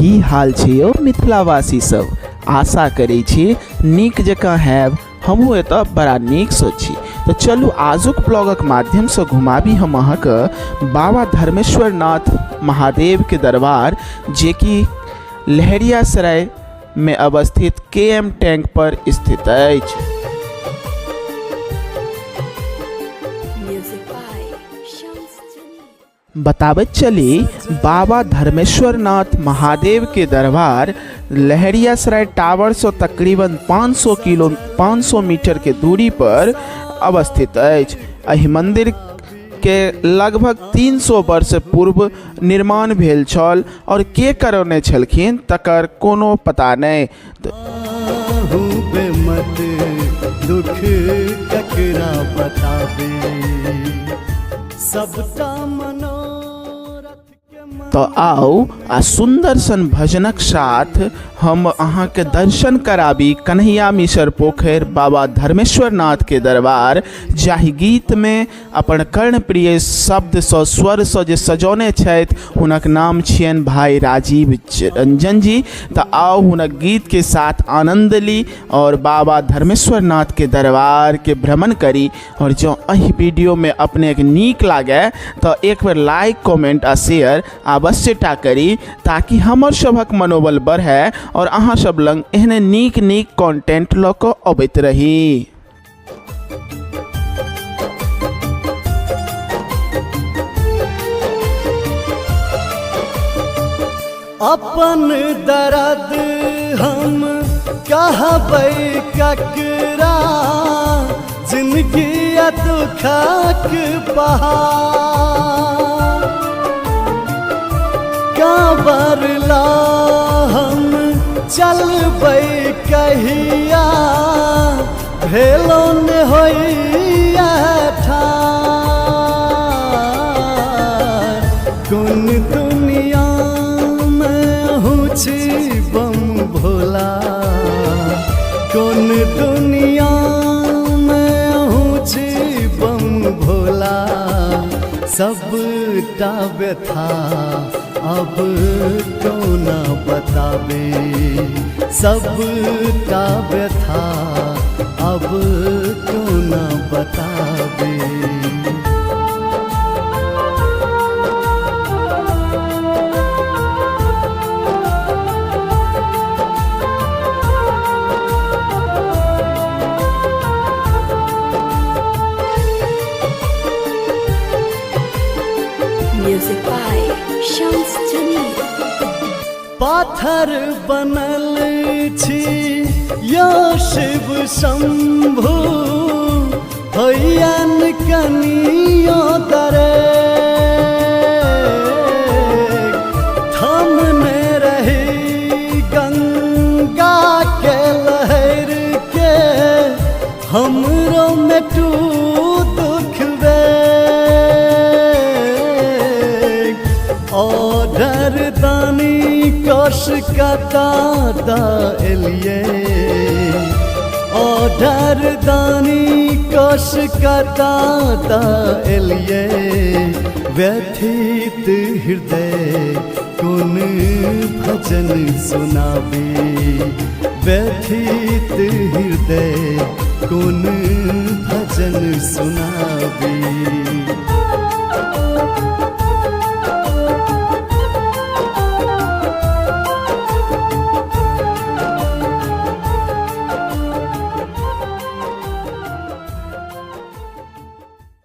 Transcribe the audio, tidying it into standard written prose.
की हाल छै यौ मिथिलावासी सब? आशा करै छी नीक जकाँ हैब। हमहूँ एतऽ बड़ा नीकसँ छी। तऽ चलू आजुक ब्लॉगक माध्यमसँ घुमाबी हम अहाँके बाबा धर्मेश्वर नाथ महादेवके दरबार, जेकि लहेरियासरायमे अवस्थित के एम टैंक पर स्थित अछि। Music by Shams Jamil. बताबैत चली, बाबा धर्मेश्वर नाथ महादेव के दरबार लहेरियासराय टावर से तकरीबन 500 किलो 500 मीटर के दूरी पर अवस्थित अछि। एहि मंदिर के लगभग 300 वर्ष पूर्व निर्माण भेल छल और के करौने छलखिन तकर कोनो पता नहि। मत दुख ककरा बताबे सबटा मनोरथ के। तऽ आउ आ सुन्दर सन भजनक साथ हम अहाँके दर्शन कराबी कन्हैया मिसर पोखरि बाबा धर्मेश्वर नाथके दरबार, जाहि गीतमे अपन कर्णप्रिय शब्दसँ स्वरसँ जे सजौने छथि हुनक नाम छियनि भाई राजीव रंजन जी। तऽ आउ हुनक गीतके साथ आनन्द ली और बाबा धर्मेश्वर नाथके दरबारके भ्रमण करी। और जँ एहि वीडियोमे अपनेके नीक लागै तऽ एक बेर लाइक, कमेंट आ शेयर अवश्य टा करी, ताकि हमर सभक मनोबल बढ़ै और अहाँ सब लग एहने नीक नीक कंटेंट लऽ कऽ अबैत रही। अपन दर्द हम कहबै ककरा, जिनगी दुखक पहाड़ कांवर ला हम चलबै कहिया, भेलो ने होइया ठार। कोन दुनिया में हूँ छी बम भोला, कोन दुनिया में हूँ छी बम भोला, सबटा व्यथा अब कोना बताबे, सबटा व्यथा अब कोना बताबे। Music by Shams Jamil. पाथर बनल छी यो शिव शंभु, होयन कनियो दरे थमने रही गंगा के लहर के, हमरो मेटू दुख वेग। ऑर्डर दानी कश कता दा एलिए, ऑर्डर दानी कश कता दा एलिए, व्यथित हृदय कोन भजन सुनाबे, व्यथित हृदय कोन भजन सुनाबे।